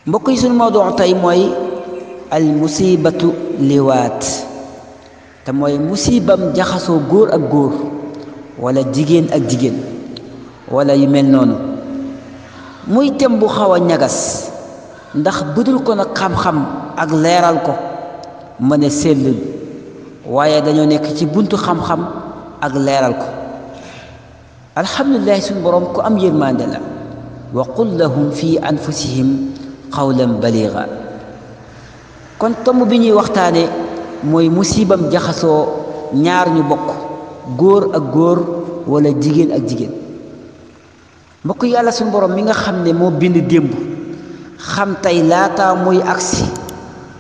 mbokk yi sunu mawdu tey mooy al musibatu liwaat te mooy musibam jaxasoo góor ak góor wala jigéen ak jigéen wala yu mel noonu muy tem bu xaw a ñagas ndax budul ko nag xam-xam ak leeral ko mën a sellul waaye dañoo nekk ci buntu xam-xam ak leeral ko alhamdulilah suñu borom ku am yërmande la wa qul lahum fi anfusihim qawlan baliga kon tomb bi ñuy waxtaane mooy musibam jaxasoo ñaar ñu bokk góor ak góor wala jigéen ak jigéen mbokk yàlla suñu borom mi nga xam ne moo bind démb xam tey laata muy agsi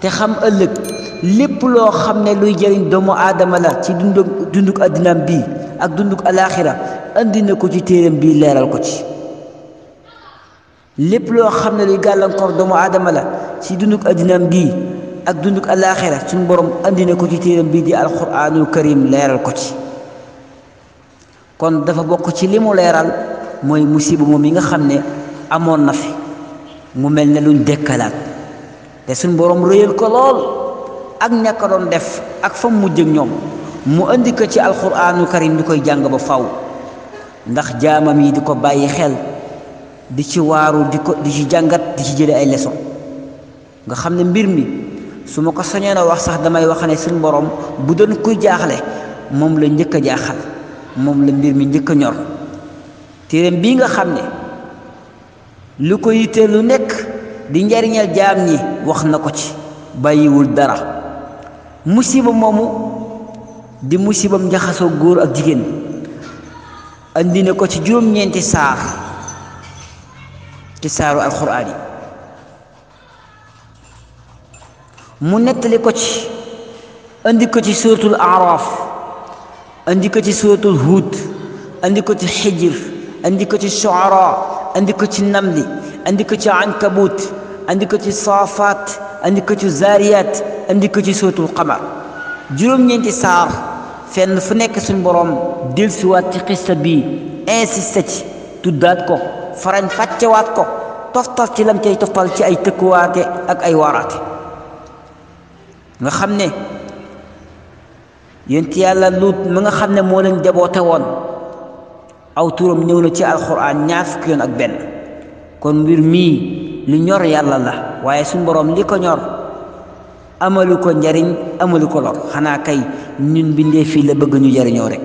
te xam ëllëg lépp loo xam ne luy jëriñ doomu aadama la ci dunduk addinaam bii ak dunduk alaaxira andi na ko ci téeram bii leeral ko ci lépp loo xam ne luy gàllankoor doomu aadama la ci dunduk addinaam bii ak dunduk alaaxira suñu borom andi na ko ci téeram bii di alquraanul karim leeral ko ci kon dafa bokk ci li mu leeral mooy musiba moom yi nga xam ne amoon na fi mu mel ne luñ dekkalaat te suñ borom rëyal ko lool ak ñàkk a doon def ak fa mu mujj ak ñoom mu andi ko ci alquraanul karim di koy jàng ba faw ndax jaamam yi di ko bàyyi xel di ci waaru di ci jàngat di ci jële ay leçon nga xam ne mbir mi su ma ko soñoon a wax sax damay wax ne suñ borom bu doon kuy jaaxle moom la njëkk a jaaxal moom la mbir mi njëkk a ñor téereem bii nga xam ne lu ko yittee lu nekk di njariñal jaam ñi wax na ko ci bàyyiwul dara musiba moomu di musibam jaxasoo góor ak jigéen andi na ko ci juróom-ñeenti saar ci saaru alquraan yi mu nettali ko ci andi ko ci suuratul aaraaf andi ko ci suuratul huud andi ko ci xijir andi ko ci shuara andi ko ci namli andi ko ci ankabut andi ko ci saafaat andi ko ci zaariyaat andi ko ci suuratul qamar juróom-ñeenti saar fenn fu nekk suñ boroom dellusiwaat ci xista bii insisté ci tuddaat ko farañ fàccewaat ko toftal ci lam cay toftal ci ay tëkkuwaate ak ay waaraate nga xam ne yonent yàlla Luut mi nga xam ne moo leen jaboote woon aw turam ñëw na ci alxuraan ñaar fukki yoon ak benn kon mbir mii lu ñor yàlla la waaye suñu boroom li ko ñor amalu ko njariñ amalu ko lor xanaa kay ñun bindee fii la bëgg ñu jariñoo rek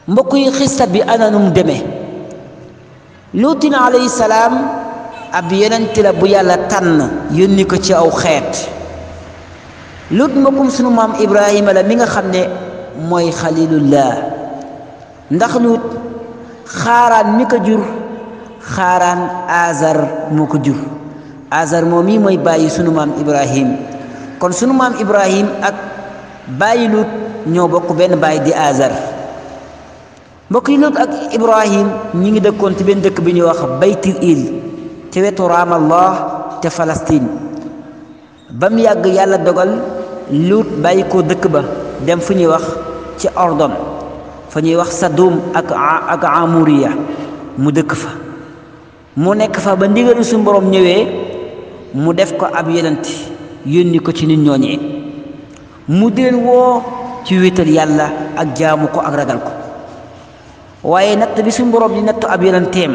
mbokk yi xista bi ana nu mu demee luutin alayhi salaam ab yonent la bu yàlla tànn yónni ko ci aw xeet luut mbokkum sunu maam ibrahima la mi nga xam ne mooy xalilullah ndax luut xaaraan mi ko jur xaaraan azar moo ko jur azar moom mii mooy bàyyi sunu maam ibrahim kon sunu maam ibrahim ak bàyyi luut ñoo bokk benn bàyyi di azar mbokk yi luut ak ibrahim ñi ngi dëkkoon ci benn dëkk bi ñuy wax baytil il ci wetu raamallah te Palestine ba mu yàgg yàlla dogal luut bàyyi ko dëkk ba dem fu ñuy wax ci ordon fa ñuy wax Sadum ak Amuriya mu dëkk fa mu nekk fa ba ndigalu suñu borom ñëwee mu def ko ab yonent yónni ko ci nit ñooñee mu di leen woo ci wéetal yàlla ak jaamu ko ak ragal ko waaye natt bi suñu borom di nattu ab yonenteem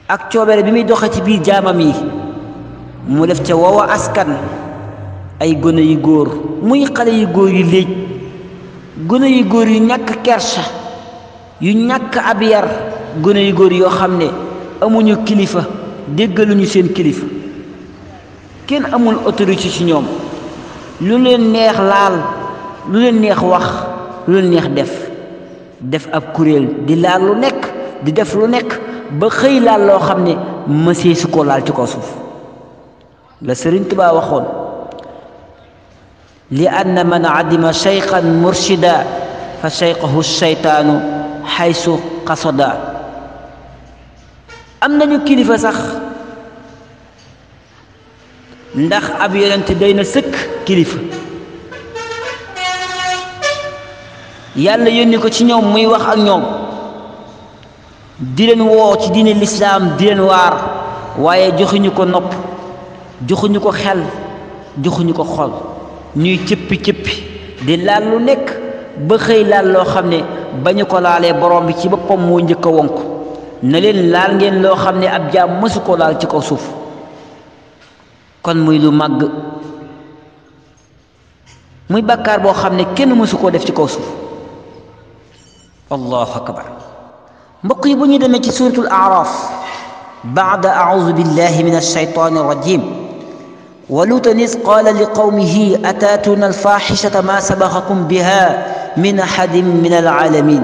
ak coobere bi muy doxe ci biir jaamam yi mu def ca woowa askan ay gone yu góor muy xale yu góor yu léej gone yu góor yu ñàkk kersa yu ñàkk ab yar gone yu góor yoo xam ne amuñu kilifa déggaluñu seen kilifa kenn amul autorité ci ñoom lu leen neex laal lu leen neex wax lu leen neex def ab kuréel di laal lu nekk di def lu nekk ba xëy laal loo xam ne mësee su ko laal ci kaw suuf la Sëriñ Tuubaa waxoon li anna man adima cheykhan murshida fa cheykhahu cheytaanu xaysu qasada am nañu kilifa sax ndax ab yonent day na sëkk kilifa yàlla yónni ko ci ñoom muy wax ak ñoom di leen woo ci diine lislaam di leen waar waaye joxuñu ko nopp joxuñu ko xel joxuñu ko xol ñuy cëppi di laal lu nekk ba xëy laal loo xam ne bañu ko laalee borom bi ci boppam moo njëkk a wonk na leen laal ngeen loo xam ne ab jaam mësu ko laal ci kaw suuf kon muy lu màgg muy bàkkaar boo xam ne kenn mësu koo def ci kaw suuf allahu akbar mbokk yi bu ñu demee ci suratul araf baada audu billahi min alshaytani arrajim wa luutan iz qaala li qawmihi ataatuuna alfaxishata ma sabaqakum biha min ahadin min alalamin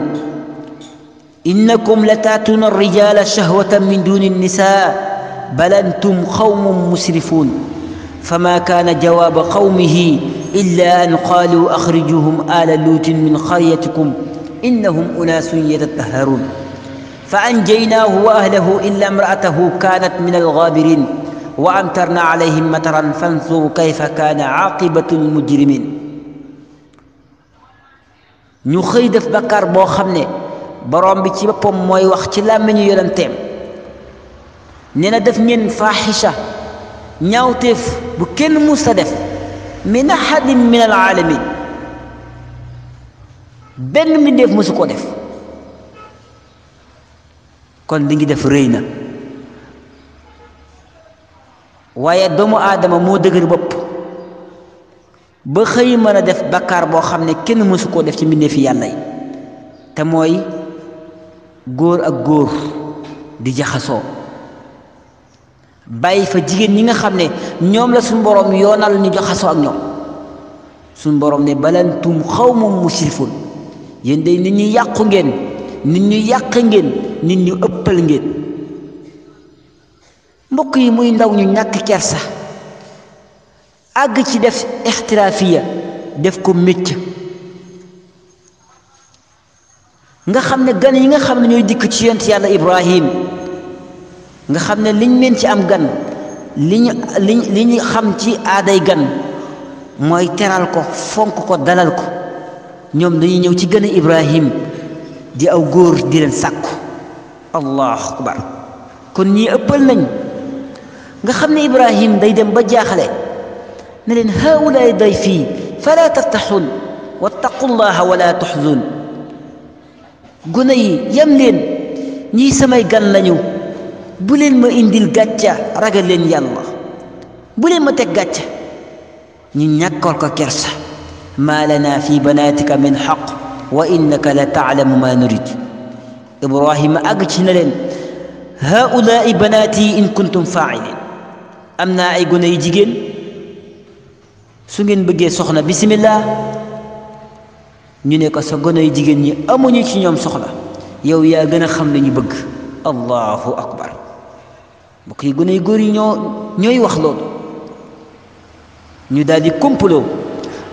innakum la taatuuna alrijala shahwatan min duni annisa bal antum qawmun musrifun fama kaana jawaaba qawmihi illa an qaaluu axrijuhum ala luutin min qaryatikum innahum unaasun yatatahharuun fa anjaynaahu wa ahlahu illa imra'atahu kaanat min algaabirin wa amtarna alayhim mataran fanzur kayfa kaana aaqibatu almujrimin ñu xëy def bakkaar boo xam ne borom bi ci boppam mooy wax ci làmmiñu yonenteem nee na def ngeen faaxisha ñaawteef bu kenn musta def min ahadin min alaalamin benn mbindeef musu ko def kon li ngi def rëy na waaye doomu aadama moo dëgër bopp ba xëy mën a def bakkaar boo xam ne kenn musu koo def ci mbindeefi yàlla yi te mooy góor ak góor di jaxasoo bàyyi fa jigéen ñi nga xam ne ñoom la suñu borom yoonal ñu jaxasoo ak ñoom suñu borom ne balantum xawmun musrifun yéen day nit ñi yàqu ngeen nit ñu yàq ngeen nit ñu ëppal ngeen mbokk yi muy ndaw ñu ñàkk kersa àgg ci def ixtiraafiya def ko mécc nga xam ne gan yi nga xam ne ñooy dikk ci yonent yàlla Ibrahim nga xam ne liñ meen ci am gan li ñu xam ci aaday gan mooy teral ko fonk ko dalal ko ñoom dañuy ñëw ci gën a Ibrahim di aw góor di leen sàkku allahu akbar kon ñii ëppal nañ nga xam ne Ibrahim day dem ba jaaxle ne leen haulaay dayfii fala taftaxun wattaqullaha wala tuxzun gune yi yam leen ñii samay gan lañu bu leen ma indil gàcca ragal leen yàlla bu leen ma teg gàcca ñu ñàkkal ko kersa maa lana fi banaatika min xaq wa innaka la taalamu ma nurid Ibrahima àgg ci na leen haulaai banaati in kuntum faa'ilin am naa ay gune yu jigéen su ngeen bëggee soxna bismillah ñu ne ko sa gone yu jigéen ñi amuñu ci ñoom soxla yow yaa gën a xam ne ñu bëgg allahu akbar mbokk yi gone yu góor yi ñooy wax loolu ñu daal di complot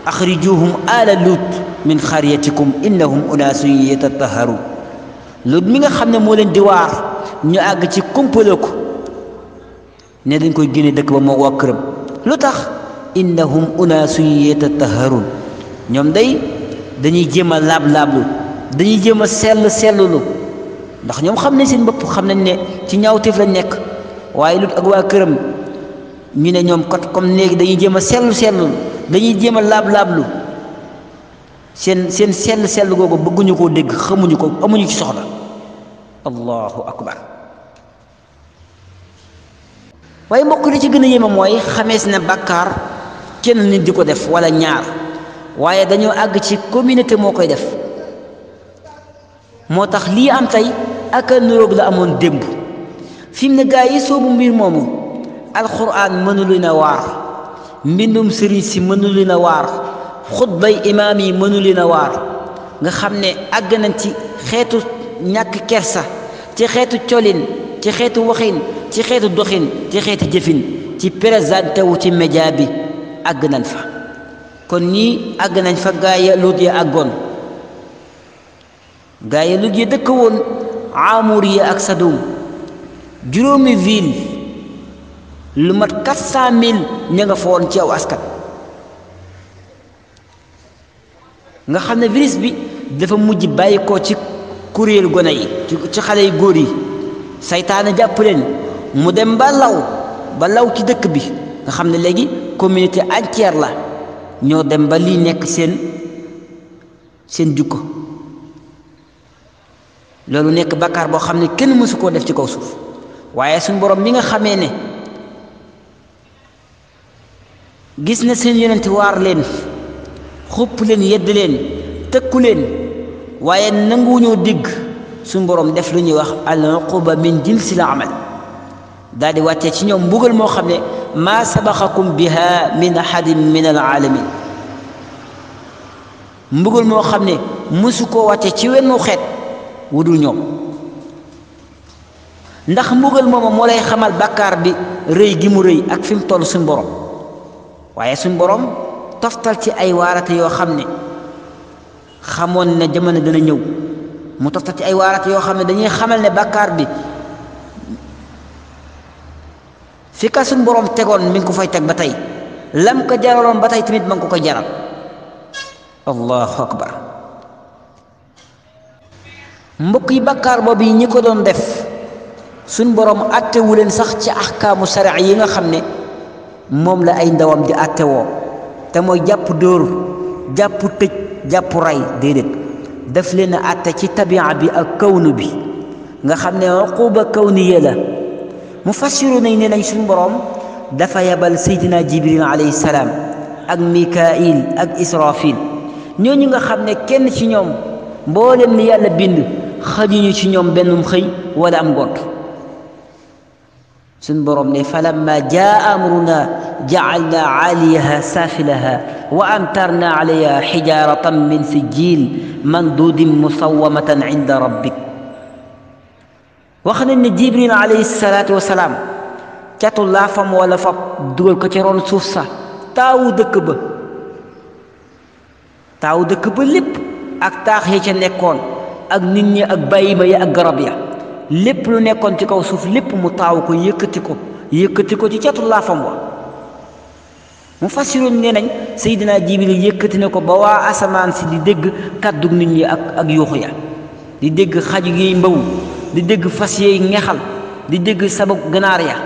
axrijuhum ala luut min xaryatikum innahum unaasun yatatahharuun luut mi nga xam ne moo leen di waar ñu àgg ci complot ko ne dañ koy génne dëkk ba moo waa këram lu tax innahum unaasun yatatahharuun ñoom dañuy jéem a laab-laablu dañuy jéem a sellulu ndax ñoom xam nañ seen bopp xam nañ ne ci ñaawteef lañ nekk waaye Lut ak waa këram ñu ne ñoom kat comme léegi dañuy jéem a sellulu dañuy jéem a laab-laablu seen sell googu bëgguñu koo dégg xamuñu ko amuñu ci soxla allahu akbar waaye mbokk li ci gën a yéeme mooy xamees na bàkkaar kenn nit di ko def wala ñaar waaye dañoo àgg ci communauté moo koy def moo tax lii am tey ak a nuroog la amoon démb fi mu ne gaa yi soobu mbir moomu alquran mënu leen a waar mbindum sëriñ si mënu leen a waar xutbay imaam yi mënu leen a waar nga xam ne àgg nañ ci xeetu ñàkk kersa ci xeetu colin ci xeetu waxin ci xeetu doxin ci xeetu jëfin ci présenté wu ci média bi àgg nañ fa kon ñii àgg nañ fa gaa ya Luut ya àggoon gaa ya Luut ya dëkk woon Aamur ya ak Sadum juróomi ville lu mat 400 000 ña nga fa woon ci aw askan nga xam ne virus bi dafa mujj bàyyi ko ci kuréel gone yi ci xale yu góor yi saytaane jàpp leen mu dem ba law ci dëkk bi nga xam ne léegi communauté entière la ñoo dem ba lii nekk seen jukko loolu nekk bakkaar boo xam ne kenn mësu koo def ci kaw suuf waaye suñu borom mi nga xamee ne gis na seen yonent waar leen xupp leen yedd leen tëkku leen waaye nanguwuñoo dégg suñu borom def lu ñuy wax al-uquba min jinsil amal daal di wàccee ci ñoom mbugal moo xam ne maa sabaqakum biha min ahadin min al-alamin mbugal moo xam ne mësu koo wàccee ci wennu xeet wudul ñoom ndax mbugal mooma moo lay xamal bàkkaar bi rëy gi mu rëy ak fi mu toll suñu borom waaye suñu borom toftal ci ay waarate yoo xam ne xamoon ne jamono dana ñëw mu toftal ci ay waarate yoo xam ne dañuy xamal ne bàkkaar bi fi ka suñu borom tegoon mi ngi ko fay teg ba tey lam ko jaraloon ba tey tamit ma ngi ko koy jaral allahu akbar mbokk yi bàkkaar boobu yi ñi ko doon def suñ borom attewu leen sax ci ahkaamu sariya yi nga xam ne moom la ay ndawam di attewoo te mooy jàpp dóor jàpp tëj jàpp ray déedéet daf leen a atte ci tabia bi ak kawnu bi nga xam ne uquba kawniya la mufassiru nañ ne nañ suñ borom dafa yabal seydina jibril alayhi salaam ak mikail ak israfil ñooñu nga xam ne kenn ci ñoom mboolem li yàlla bind xajuñu ci ñoom bennum xëy wala am ngont suñ borom ne falamma jaa amruna ja'alna aaliyaha saafilaha wa amtarna alayha xijaaratan min sijjiil mandudin musawwamatan inda rabbik wax nañ ne jibril alayhi salaatu wasalaam catu laafam wala fab dugal ko ci ron suuf sa taawu dëkk ba lépp ak taax ya ca nekkoon ak nit ñi ak bàyyima ya ak garab ya lépp lu nekkoon ci kaw suuf lépp mu taaw ko yëkkati ko ci catu laafam wa mu fassiroon nee nañ Seydina Jibril yëkkati na ko ba waa asamaan si di dégg kàddug nit ñi ak yuuxu ya di dégg xaju yiy mbaw di dégg fas yeey ngexal di dégg sabab ganaar ya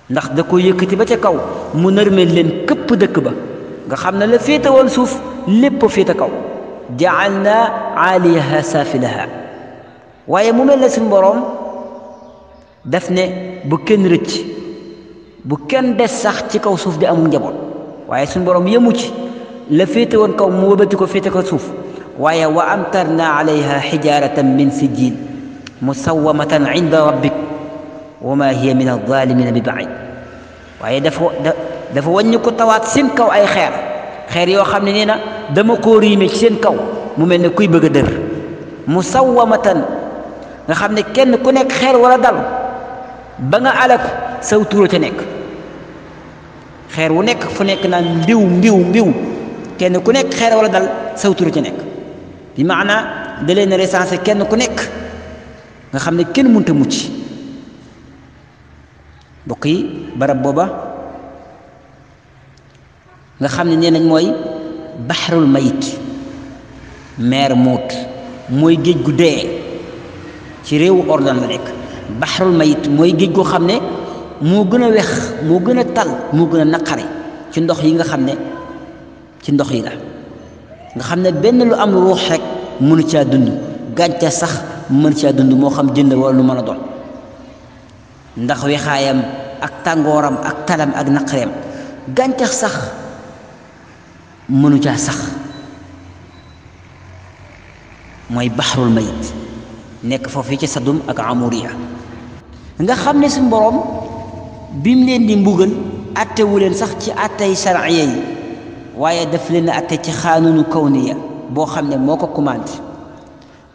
ndax da ko yëkkati ba ca kaw mu nërmeel leen këpp dëkk ba nga xam ne la féete woon suuf lépp féete kaw ja'alna aaliyaha saafilaha waaye mu mel ne suñu boroom daf ne bu kenn rëcc bu kenn des sax ci kaw suuf di amul njaboot waaye suñu boroom yemu ci la féete woon kaw mu wëbati ko féete ko suuf waaye wa amtarna alayha xijaaratan min sijjiil musawwamatan inda rabbik wa ma hiya min alzalimina bi baid waaye dafa wàññi ko tawaat seen kaw ay xeer yoo xam ne nee na dama koo riime ci seen kaw mu mel ne kuy bëgg a dër musawwamatan nga xam ne kenn ku nekk xeer wala dal ba nga alaku saw tuura ca nekk xeer wu nekk fu nekk naan mbiw kenn ku nekk xeer wala dal saw tuura ca nekk bi maana da leen recensé kenn ku nekk nga xam ne kenn mënta mucc mbokk yi barab booba nga xam ne nee nañ mooy baxarul mayit mer muut mooy géej gu dee ci réewu Ordon la nekk baxarul mayit mooy géej goo xam ne moo gën a wex moo gën a tal moo gën a naqari ci ndox yi nga xam ne ci ndox yi la nga xam ne benn lu am ruux rek mënu caa dund gàncax sax mën caa dund moo xam jënd wala lu mën a doon ndax wexaayam ak tàngooram ak talam ak naqareem gàncax sax mënu caa sax mooy baxarul mayit nekk foofu ci Sadum ak Amuriya nga xam ne suñu boroom bi mu leen di mbugal attewu leen sax ci attey sharciya yi waaye daf leen a atte ci xaanunu kawniya boo xam ne moo ko commandé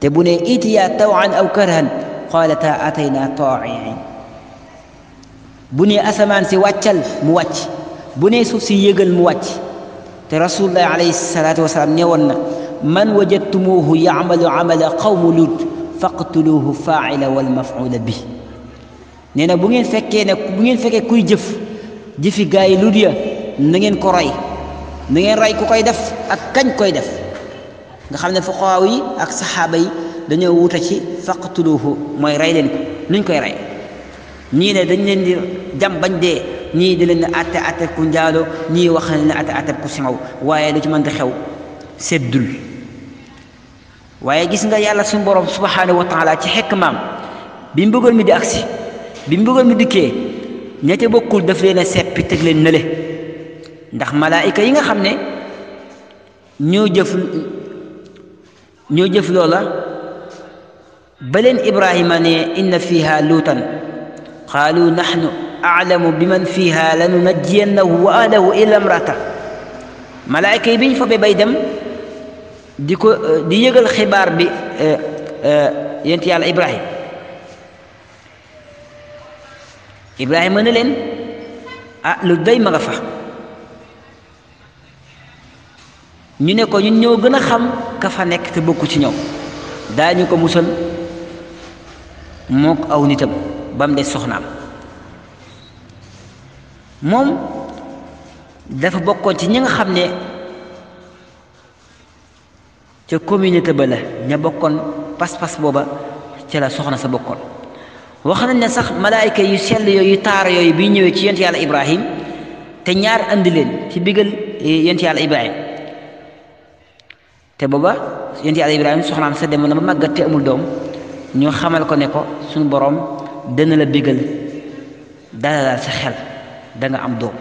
te bu ne itiya tawan aw karhan qaalataa atayna taa'iin bu ne asamaan si wàccal mu wàcc bu ne suuf si yëgal mu wàcc te rasulullahi alayhi salaatu wasalaam newoon na man wajadtumuuhu yacmalu camala qawmu lut faqtuluuhu faacila wal mafcuula bi nee na bu ngeen fekkee kuy jëfi gaa yi lut ya na ngeen ko rey na ngeen rey ku koy def ak kañ koy def nga xam ne fuqahaa yi ak saxaaba yi dañoo wuute ci faqtuluuhu mooy rey leen ko nuñ koy rey ñii ne dañ leen di jam bañ dee ñii di leen ne atte ku njaalo ñii wax ne atte ku singaw waaye lu ci mën di xew seddul waaye gis nga yàlla suñu borom subhanahu wa taala ci xikmaam bi mbugal mi di agsi bi mbugal mi dikkee ña ca bokkul daf leen a seppi teg leen nële ndax malaayika yi nga xam ne ñoo jëf loola ba leen Ibrahima ne inna fiha luutan qaalu nahnu a'lamu biman fiha lanunajjiyannahu wa ahlahu illa imra'ata malaayika yi bi ñu fabee bay dem di yëgal xibaar bi yent yàlla Ibrahima ne leen lu day ma nga fa ñu ne ko ñun ñoo gën a xam ka fa nekk te bokku ci ñoom daañu ko musal mook aw nitam ba mu des soxnaam moom dafa bokkoon ci ñi nga xam ne ca communauté ba la ña bokkoon pas-pas booba ca la soxna sa bokkoon wax nañ ne sax malaayika yu sell yooyu taar yooyu bi ñëwee ci yent yàlla Ibrahim te ñaar andi leen ci bigal yent yàlla Ibrahim te booba yent yàlla Ibrahim soxnaam sa dem na ba màggat te amul doom ñu xamal ko ne ko suñu boroom dana la bigal dalalal sa xel da nga am doom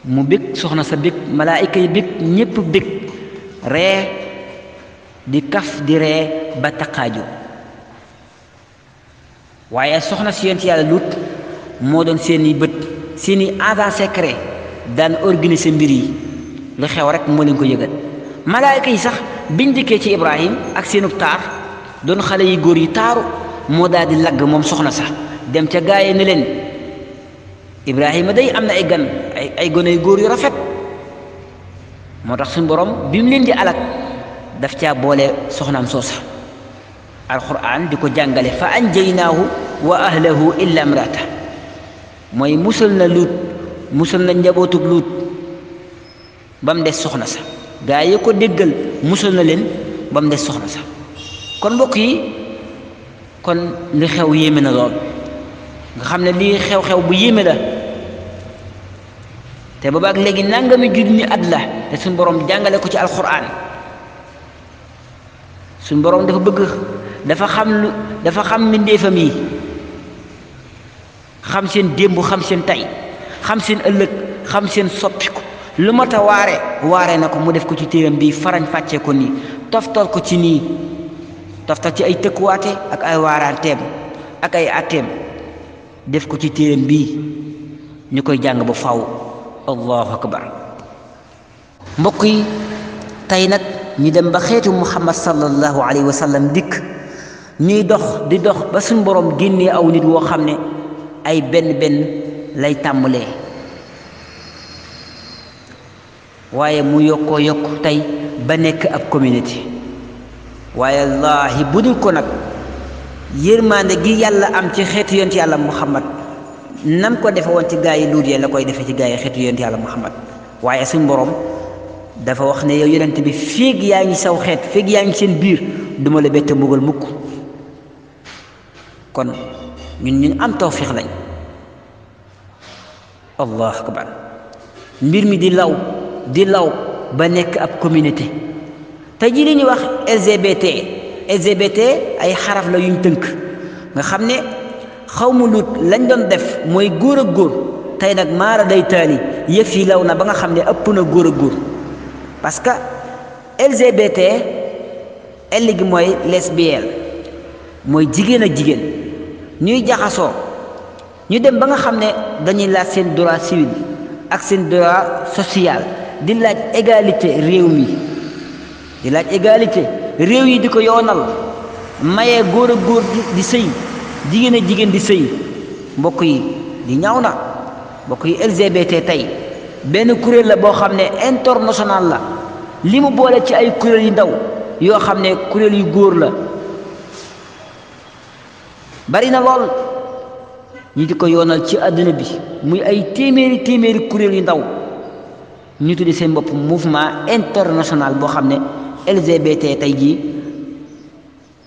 mu bég soxna sa bég malaayika yi bég ñépp bég ree di kaf di ree ba taqaaju waaye soxna si yent yàlla Luut moo doon seeni bët seeni agent secret daan organiser mbir yi lu xew rek moo leen ko yëgal malaayika yi sax biñ dikkee ci Ibrahim ak seenu taar doon xale yi góor yi taaru moo daal di lagg moom soxna sax dem ca gaaye ne leen Ibrahima day am na ay gan ay gone yu góor yu rafet moo tax suñu borom bi mu leen di alak daf caa boole soxnaam soosa alquran di ko jàngale fa anjaynaahu wa ahlahu illa imraata mooy musal na Luut musal na njabootug Luut ba mu des soxna sa gaa yi ko déggal musal na leen ba mu des soxna sa kon mbokk yi kon li xew yéeme na lool nga xam ne lii xew-xew bu yéeme la te boobaak léegi nangami junni at la te suñ borom jàngale ko ci alquran suñ borom dafa bëgg dafa xam mbindeefam yi xam seen démb xam seen tey xam seen ëllëg xam seen soppiku lu mat a waare na ko mu def ko ci téeram bi farañ fàccee ko nii toftal ko ci nii toftal ci ay tëkkuwaate ak ay waaraanteem ak ay atteem def ko ci téeram bii ñu koy jàng ba faw allahu akbar mbokk yi tey nag ñu dem ba xeetu muhammad sallallahu alayhi wa sallam dikk ñuy dox di dox ba suñ borom génnee aw nit woo xam ne ay benn lay tàmbalee waaye mu yokkoo yokk tey ba nekk ab communauté waaye wallaahi bu dul ko nag yërmande gi yàlla am ci xeetu yonent yàlla muhammad nam ko defe woon ci gaa yi Luut ya la koy defee ci gaa yi xeetu yonent yàlla muhammad waaye suñ borom dafa wax ne yow yonent bi féeg yaa ngi saw xeet féeg yaa ngi seen biir duma la bette mbugal mukk kon ñun am tawfiix lañ allahu akbar mbir mi di law ba nekk ab communauté te ji li ñuy wax LGBT ay xaraf la yuñ tënk nga xam ne xawmu Luut lañ doon def mooy góor ak góor tey nag maara day taali yëf yi law na ba nga xam ne ëpp na góor ak góor parce que LGBT L gi mooy lesbienne mooy jigéen ak jigéen ñuy jaxasoo ñu dem ba nga xam ne dañuy laaj seen droit civil ak seen droit social di laaj égalité réew mi di laaj égalité réew yi di ko yoonal mayee góor ak góor di sëy jigéen ak jigéen di sëy mbokk yi di ñaaw na mbokk yi LGBT tey benn kuréel la boo xam ne international la li mu boole ci ay kuréel yu ndaw yoo xam ne kuréel yu góor la bari na lool ñu di ko yoonal ci àdduna bi muy ay téeméeri kuréel yu ndaw ñu tuddi seen bopp mouvement international boo xam ne LGBT tey jii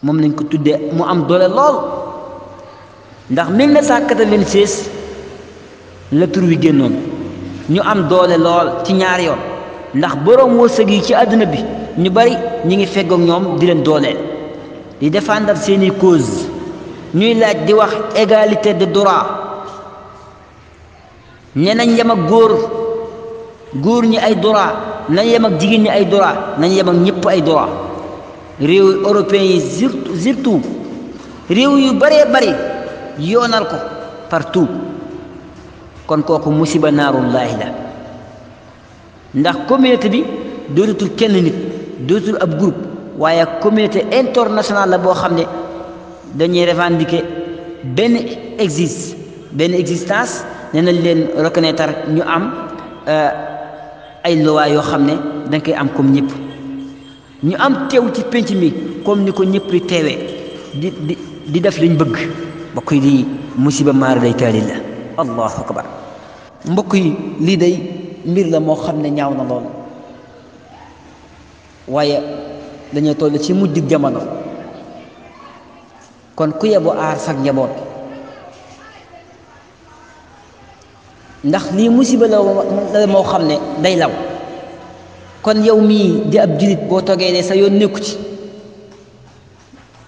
moom lañ ko tuddee mu am doole lool ndax 1996 la tur wi génnoon ñu am doole lool ci ñaar yoon ndax borom wërsëg yi ci àdduna bi ñu bari ñi ngi feggoog ñoom di leen dooleel di défendre seeni cause ñuy laaj di wax égalité de droit nañ yem ak góor ñi ay droit nañ yem ak jigéen ñi ay droit nañ yem ak ñëpp ay droit réew européen yi surtout réew yu bëree bëri yoonal ko partout kon kooku musiba naarullaahi la ndax communauté bi dootul kenn nit dootul ab groupe waaye communauté internationale la boo xam ne dañuy revendiquer benn existence ne nañ leen reconnaître ñu am ay loi yoo xam ne dañ koy am comme ñëpp ñu am teew ci pénc mi comme ni ko ñëpp di teewee di def liñ bëgg mbokk yi lii musiba maar day taali la allahu akbar mbokk yi lii day mbir la moo xam ne ñaaw na lool waaye dañoo toll ci mujjug jamono kon ku yebu aar sag njaboot ndax lii musiba la moo xam ne day law kon yow mii di ab julit boo toogee ne sa yoon nekku ci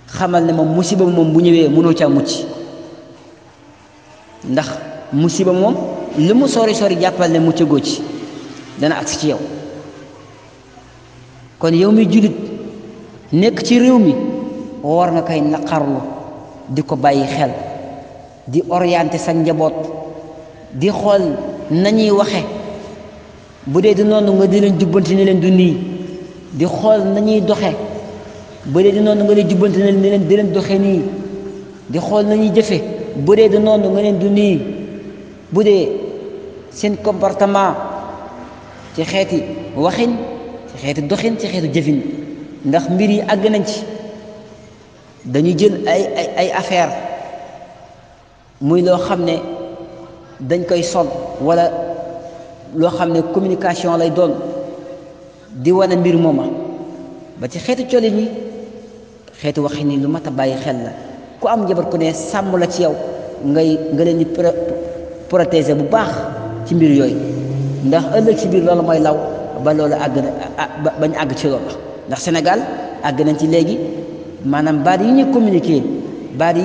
xamal ne moom musiba moom bu ñëwee mënoo caa mucc ndax musiba moom li mu sori jàppal ne mucc goo ci dana agsi ci yow kon yow mi julit nekk ci réew mi war nga koy naqarlu di ko bàyyi xel di orienter sa njaboot di xool nañuy waxe bu dee di noonu nga di leen jubbanti ne leen du nii di xool nañuy doxe bu dee di noonu nga leen jubbanti ne leen di leen doxe nii di xool nañuy jëfe bu dee di noonu nga leen du nii bu dee seen comportement ci xeeti waxin ci xeeti doxin ci xeeti jëfin ndax mbir yi àgg nañ ci dañuy jël ay affaire muy loo xam ne dañ koy sol wala loo xam ne communication lay doon di wane mbir mooma ba ci xeetu colin yi xeetu waxin yi lu mat a bàyyi xel la ku am njaboot ku ne sàmm la ci yow nga leen di protéger bu baax ci mbir yooyu ndax ëllëg ci biir loolu mooy law ba loolu àgg na bañ àgg ci loolu ndax Sénégal àgg nañ ci léegi maanaam baat yi ñuy communiquer baat yi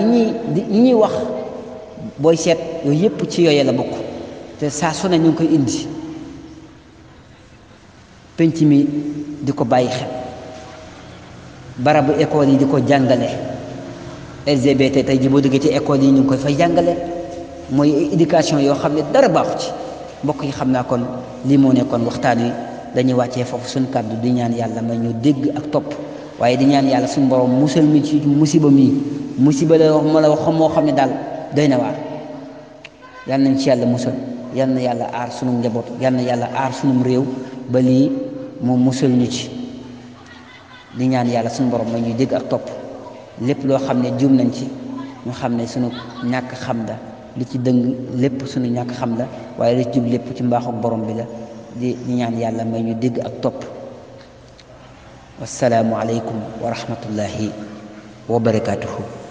ñuy wax booy seet yooyu yëpp ci yooyee la bokk te saa su ne ñu ngi koy indi penc mi di ko bàyyi xel barabu école yi di ko jàngale LGBT tey ji boo duggee ci école yi ñu ngi koy fay jàngale mooy éducation yoo xam ne dara baaxu ci mbokk yi xam naa kon lii moo nekkoon waxtaan wi dañuy wàccee foofu suñu kàddu di ñaan yàlla may ñu dégg ak topp waaye di ñaan yàlla suñu borom musal mi ci musiba la wax ma la wax moo xam ne daal doy na waar yal nañ ci yàlla musal yal na yàlla aar sunu njaboot yal na yàlla aar sunum réew ba lii mu musal ñu ci di ñaan yàlla suñu borom may ñuy dégg ak topp lépp loo xam ne juum nañ ci ñu xam ne sunu ñàkk xam la li ci dëng lépp sunu ñàkk xam la waaye li ci jub lépp ci mbaaxu borom bi la di ñaan yàlla may ñu dégg ak topp wassalaamu aleykum wa rahmatullahi wa barakaatuhu